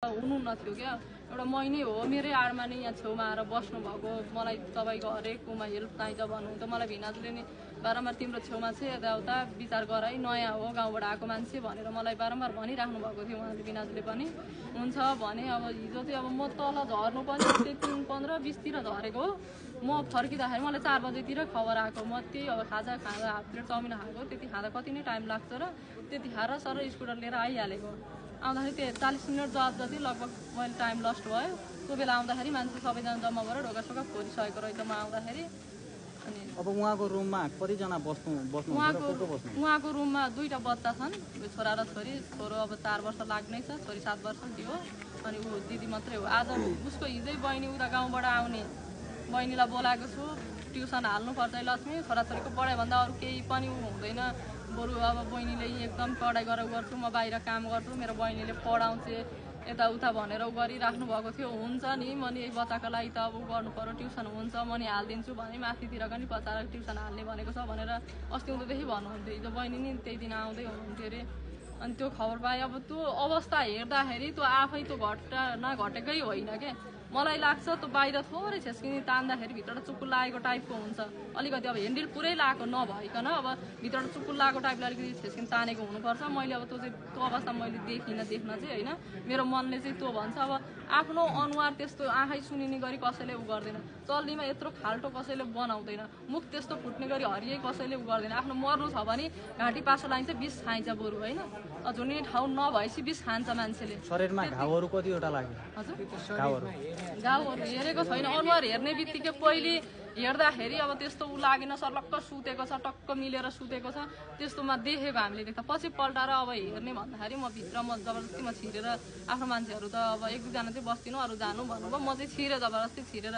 हुनुहुन्न थियो क्या। एउटा महिनै हो मेरै आडमा नै यहाँ छेउमा आएर बस्नु भएको। मलाई तपाईँको हरेक कुमा हेल्प चाहिन्छ भन्नुहुन्छ। मलाई भिनाजुले नि बारम्बार तिम्रो छेउमा चाहिँ यताउता विचार गर है, नयाँ हो गाउँबाट आएको मान्छे भनेर मलाई बारम्बार भनिराख्नु भएको थियो उहाँले, भिनाजुले पनि। हुन्छ भने अब हिजो चाहिँ अब म तल झर्नु पनि 15-20तिर झरेको हो। म फर्किँदाखेरि मलाई 4 बजेतिर खबर आएको। म त्यही अब खाजा खाँदा हाफ प्लेट चाउमिन खाएको। त्यति खाँदा कति नै टाइम लाग्छ र त्यति खाएर सर स्कुटर लिएर आइहालेको। आउँदाखेरि त्यो 40 मिनट जति लगभग मैले टाइम लस्ट भयो। त्यो बेला आउँदाखेरि मान्छे सबैजना जम्मा भएर ढोकासोका फोरिसकेको रहेछ म आउँदाखेरि। अनि अब उहाँको रुममा कतिजना बस्नु उहाँको रुममा 2टा बच्चा छन्, छोरा र छोरी। छोरो अब 4 वर्ष लाग्नै छ, छोरी 7 वर्ष हो। अनि ऊ दिदी मात्रै हो। आज उसको हिजै बहिनी उता गाउँबाट आउने, बहिनीलाई बोलाएको छु। ट्युसन हाल्नुपर्छ लक्ष्मी, छोराछोरीको पढाइभन्दा अरू केही पनि हुँदैन। बरु अब बहिनीले एकदम पढाइ गरेर गर्छु, म बाहिर काम गर्छु, मेरो बहिनीले पढाउँछ यताउता भनेर ऊ गरिराख्नु भएको थियो। हुन्छ नि म नि यही बच्चाको लागि त अब गर्नु पर्यो, ट्युसन हुन्छ म नि हालिदिन्छु भने माथितिर पनि बच्चालाई ट्युसन हाल्ने भनेको छ भनेर अस्ति उँधोदेखि भन्नुहुन्थ्यो। हिजो बहिनी नि त्यही दिन आउँदै हुनुहुन्थ्यो अरे। अनि त्यो खबर पाएँ। अब त्यो अवस्था हेर्दाखेरि त्यो आफै त्यो घटना घटेकै होइन क्या। मलाई लाग्छ त्यो बाहिर थोरै छेस्किने तान्दाखेरि भित्रबाट चुक्कुल लागेको टाइपको हुन्छ। अलिकति अब हेन्डिल पुरै लागेको नभइकन अब भित्रबाट चुक्कुल लागेको टाइपले अलिकति छेस्किन तानेको हुनुपर्छ। मैले अब त्यो अवस्था मैले देख्न चाहिँ होइन, मेरो मनले चाहिँ त्यो भन्छ। अब आफ्नो अनुहार त्यस्तो आँखै सुनिने गरी कसैले उ गर्दैन, चल्लीमा यत्रो खाल्टो कसैले बनाउँदैन, मुख त्यस्तो फुट्ने गरी हरियै कसैले उ गर्दैन। आफ्नो मर्नु छ भने घाँटी पासो लाइन्छ, विष खाइन्छ बरु होइन। झुन्ने ठाउँ नभएपछि विष खान्छ मान्छेले। शरीरमा घाउहरू कतिवटा लाग्यो? हजुर घाउहरू हेरेको छैन। अनुहार हेर्ने बित्तिकै पहिले हेर्दाखेरि अब त्यस्तो उ लागेन, सर्लक्क सुतेको छ, टक्क मिलेर सुतेको छ, त्यस्तोमा देखेको हामीले देख्दा। पछि पल्टाएर अब हेर्ने भन्दाखेरि म भित्र म जबरजस्ती म छिरेर, आफ्नो मान्छेहरू त अब 1-2जना चाहिँ बस्दिनँ, अरू जानु भन्नुभयो। म चाहिँ छिरेर जबरजस्ती छिरेर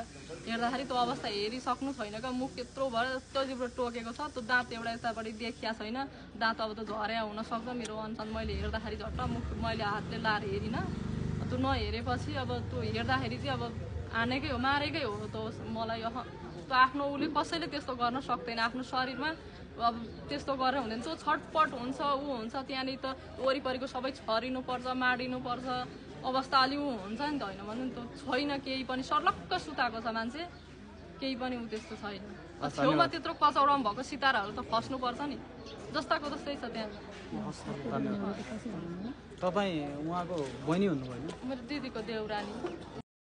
हेर्दाखेरि त्यो अवस्था हेरिसक्नु छैन क्या। मुख त्यत्रो भएर यत्रो जिब्रो टोकेको छ, त्यो दाँत एउटा यतापट्टि देखिया छैन। दाँत अब त झर्या हुनसक्छ मेरो अनुसार। मैले हेर्दाखेरि झट्ट मुख मैले हातले लाएर हेरिनँ। त्यो नहेरेपछि अब त्यो हेर्दाखेरि चाहिँ अब हानेकै हो, मारेकै हो त्यो मलाई। त्यो आफ्नो उसले कसैले त्यस्तो गर्न सक्दैन आफ्नो शरीरमा। अब त्यस्तो गरेर हुँदैन, त्यो छटपट हुन्छ, ऊ हुन्छ। त्यहाँनिर त वरिपरिको सबै छरिनुपर्छ, माडिनुपर्छ, अवस्था अलि ऊ हुन्छ नि त। होइन भन्नु नि, त्यो छैन केही पनि, सर्लक्क सुताएको छ मान्छे, केही पनि ऊ त्यस्तो छैन। छेउमा त्यत्रो कचौडामा भएको सिताराहरू त खस्नुपर्छ नि, जस्ताको जस्तै छ त्यहाँ। तपाईँ उहाँको बहिनी हुनुभयो? मेरो दिदीको देउरानी।